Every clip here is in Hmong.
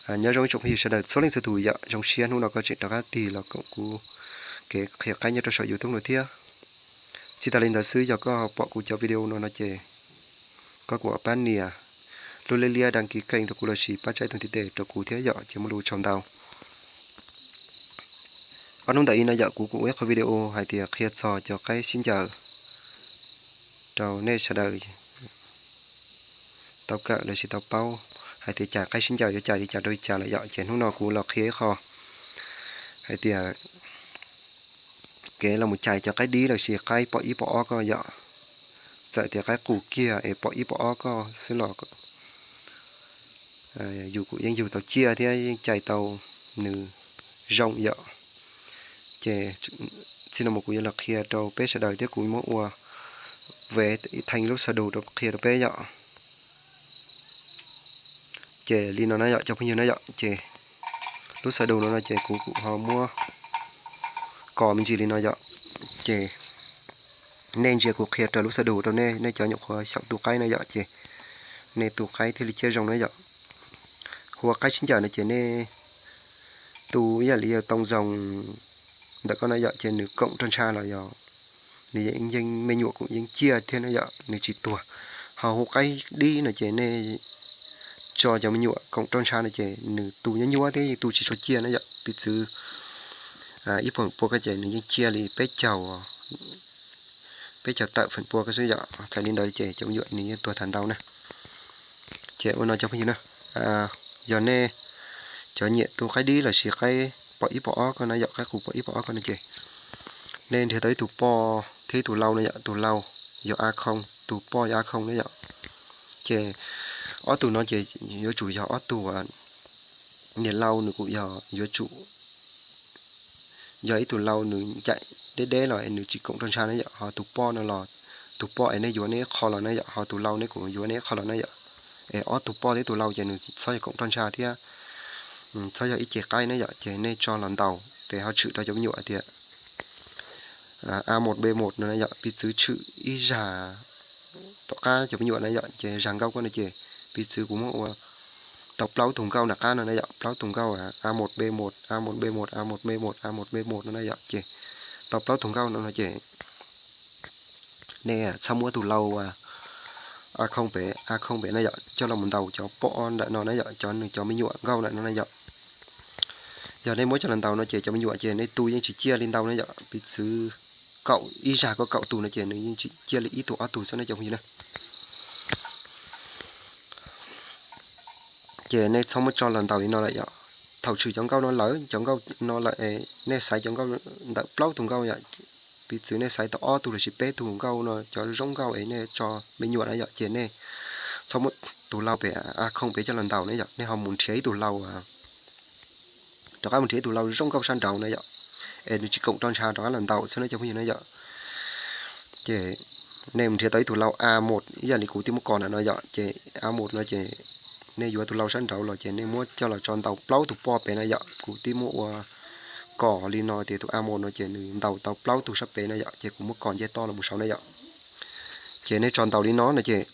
Nyob zoo ib tsoom phooj ywg sawv daws txhua leej txhua tus yom, zoo siab hnub no koj tseem rov qab tig los koom kuv kev qhia qaib nyob rau saum YouTube no thiab. Tsis tas li ntawd xwb, yog koj pom kuv cov video no no ces koj kuj pab nias lub liab liab đăng ký kênh rau kuv lossis pab tsa ib tug ntiv tes rau kuv thiab yom, ces muaj lus tsaug ntau. Ob hnub ntawm i no yom, kuv kuj ua ib qho video hais tias qhia txog cov qaib sib ncaws rau nej sawv daws tau kawm lossis tau paub hais tias cais qaib sib ncaws yuav cais li cas rau li cas lawm yom, ces hnub no kuv los qhia ib qho hais tias kev los mus cais cov qaib dib lossis qaib pom ib pom ob koj yom. Txawm tias qaib qus kiag es pom ib pom ob koj xwb los yus kuj yeej yug tau ciaj thiab yeej cais tau nws zoo yom. Ces txij no mus kuv yuav los qhia rau peb sawv daws thiab kuv muab ua vev theej lub sơ đồ rau qhia rau peb yom. Ces li no na yom cov phooj ywg na yom, ces lub sơ đồ no no ces kuv kuj ho muab kos me ntsis li no yom. Ces nej ntsia kuv qhia raws lub sơ đồ rau nej, nej cov nyuam qhuav xyaum tu qaib na yom, ces nej tu qaib thiaj li ciaj zoo na yom. Hu ua qaib sib ncaws no ces nej tu ib yam li yog tau zoo ntawm koj na yom, ces nws koom roj ntsha los yog nws yeej me nyuam kuj yeej ciaj thiab na yom, nws tsis tuag. Ho hu qaib dib no ces nej tso cov me nyuam koom roj ntsha no ces nws tu nyuab nyuab thiab yeej tu tsis tshua ciaj na yom. Piv txwv ib feem pua koj ces nws yeej ciaj li peb caug, peb caug tawm feem pua koj xwb yom. Thaum li ntawd ces cov me nyuam nws yeej tuag tag ntau na. Ces ua no cov phooj ywg na, yog nej cov nyiam tu qaib dib lossis qaib pom ib pom ob koj na yom, qaib qus pom ib pom ob koj no ces nej nrhiav tau ib tug poj thiab ib tug lau na yom, tus lau yog A không, tus poj yog A không na yom. Ces ob tug no ces yuav tsum yog ob tug niam lau nws kuj yog yuav tsum yog ib tug lau nws ncaim deb deb los es nws tsis koom roj ntsha na yom, ho tus poj no los tus poj es nej yuav nej ib qho los na yom, ho tus lau nej kuj yuav nej ib qho los na yom. Es ob tug poj thiab tus lau ces nws txhob yog koom roj ntsha thiab txhob yog ib ce qaib na yom, ces nej tso los ntaus ces ho tshwm rau cov me nyuam tias A một B một no na yom, piv txwv tshwm ib zag tom qab cov me nyuam na yom, ces zag nkauj koj no ces piv txwv kuv muab ua tau plaub tug nkauj nram qab no na yom, plaub tug nkauj A một B một, A một B một, A một B một, A một B một no na yom, ces tau plaub tug nkauj no no ces nej txhob muab tus lau A không pem, A không pem na yom, coj los mus ntaus cov poj ntawm no na yom, cov nws cov me nyuam nkauj ntawm no na yom. Yog nej muab coj los ntaus no ces cov me nyuam ces nej tu yeej tsis ciaj li ntau na yom, piv txwv kaum ib zag koj kaum tus no ces nws yeej tsis ciaj li ib tug ob tug xwb na cov phooj ywg na. Ces nej txhob muab tso los ntaus li no lawm yom. Thaum tshwm cov nkauj no lawm, cov nkauj no lawm es nej xaiv cov nkauj ntawm plaub tug nkauj yom, piv txwv nej xaiv tau ob tug lossis peb tug nkauj no cov zoo nkauj es nej tso me nyuam na yom, ces nej txhob muab tus lau pem A không pem coj los ntaus na yom, nej ho mus nrhiav ib tug lau rov qab mus nrhiav ib tug lau zoo nkauj sab nraud na yom, es nws tsis koom roj ntsha rov qab los ntaus xwb na cov phooj ywg na yom. Ces nej mus nrhiav tau ib tug lau A một ib yam li kuv twb muab kos ntawm no yom, ces A một no ces nej yuav tus lau sab nraud los ces nej muab coj los tso ntaus plaub tug poj pem na yom, kuv twb muab ua kos li no tias tus A một no ces nws ntaus tau plaub tug sab pem na yom, ces kuv muab kos nce toj los mus saud na yom. Ces nej tso ntaus li no no ces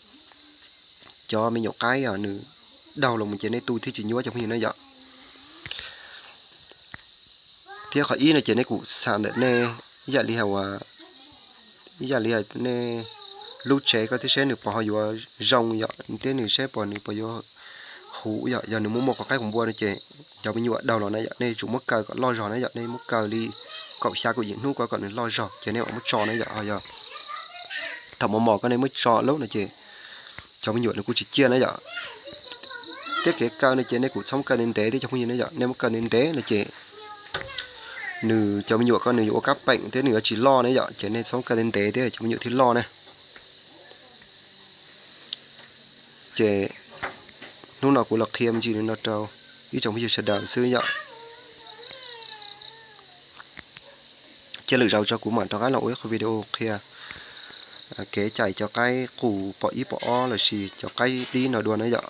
cov me nyuam qaib nws daug los mus ces nej tu thiaj tsis nyuab cov phooj ywg na yom. Thiab qhov ib no ces nej kuj xam ntawm nej ib yam li hais ua ib yam li nej lub tsev koj thiab seb nws puas ho yuav zoo yom, thiab nws seb puas nws puas yuav huv yom. Yog nws muaj muaj qhov qaib qhov npua no ces cov me nyuam daug los na yom, nej yuav tsum muab kaw kom loj zog na yom, nej muab kaw li kaum xya kaum yim hnub ko kom nws loj zog ces nej mam muab tso na yom. Ho yog thaum mos mos koj nej muab tso lawm no ces cov me nyuam nws kuj tsis ciaj na yom. Thiab kev kaw no ces nej kuj txhob muab kaw ntev ntev thiab cov phooj ywg na yom, nej muab kaw ntev ntev no ces nws cov me nyuam koj nws yuav ua kab peem thiab nws yuav tsis loj na yom, ces nej txhob muab kaw ntev ntev thiab cov me nyuam thiaj loj na. Ces hnub no kuv los qhia me ntsis li no rau ib tsoom phooj ywg sawv daws xwb yom. Cia lwm zaus tso kuv mam rov qab los ua ib qho video qhia kev cais cov qaib qus pom ib pom ob lossis cov qaib dib no dua na yom.